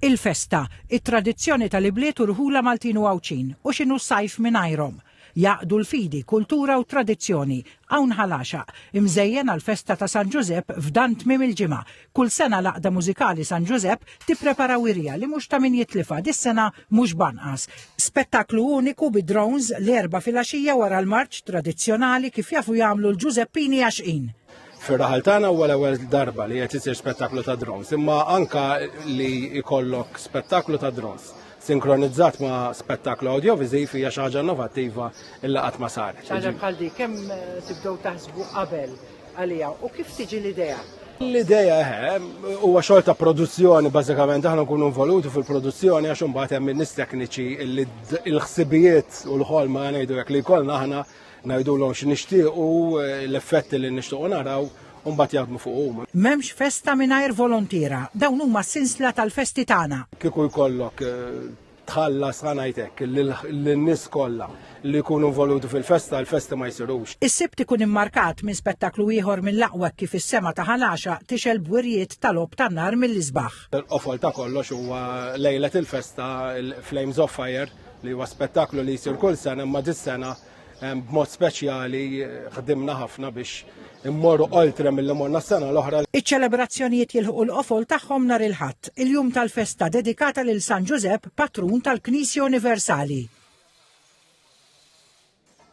Il-festa, it-tradizzjoni tal-ibliet u rħula Maltin u Għawdxin, u x'inhu s-sajf mingħajrhom? Jgħaqqdu l-fidi, kultura u tradizzjoni. Hawn Ħal Għaxaq, imżejjen għall-festa ta' San Ġużepp f'dan tmiem il-ġimgħa. Kull sena l-Għaqda Mużikali San Ġużepp tipprepara wirja li mhux ta' min jitlifha, dis-sena mhux b'anqas. Spettaklu uniku bi drones l-Erbgħa filgħaxija wara l-marċ tradizzjonali kif jafu jagħmlu l-Ġużeppini Għaxqin. Fir-raħal tagħna huwa l-ewwel darba li qed isir spettaklu ta' drones, imma anka li jkollok spettaklu ta' drones sinkronizzat ma' spettaklu audiovisiv hija xi ħaġa innovattiva illa qatt ma saret. Xi ħaġa bħal di kemm eh, tibdew taħsbu qabel għaliha u kif tiġi l-idea? L-idea eh, huwa xogħol ta' produzzjoni bażikament aħna nkunu involuti fil-produzzjoni għax imbagħad hemm in-nies tekniċi li l-ħsibijiet u l-ħolma ngħidu hekk li jkollna aħna ngħidulhom x'nixtiequ, l-effetti li nixtiequ naraw, u mbagħad jaħdmu fuq huma. M'hemmx festa mingħajr volontiera. Dawn huma s-sinsla tal-festi tagħna. Kieku jkollok tħallas ħa ngħid hekk lin-nies kollha li jkunu involuti fil-festa, il-festi ma jsirux. Is-Sibt ikun immarkat minn spettaklu ieħor mill-aqwa hekk kif is-sema ta' Ħal Għaxaq tixgħel b'wirjiet ta' logħob tan-nar mill-isbaħ. Il-qofol ta' kollox huwa lejlet il-festa, il-Flames of Fire, li huwa spettaklu li jsir kull sena imma dis-sena b'mod speċjali ħdimna ħafna biex immorru oltre mill-li morna s-sena l-oħra. Iċ-ċelebrazzjonijiet jilħqu l-qofol tagħhom nhar il-Ħadd, il-jum tal-festa dedikata lil San Ġużepp, patrun tal-Knisja Universali.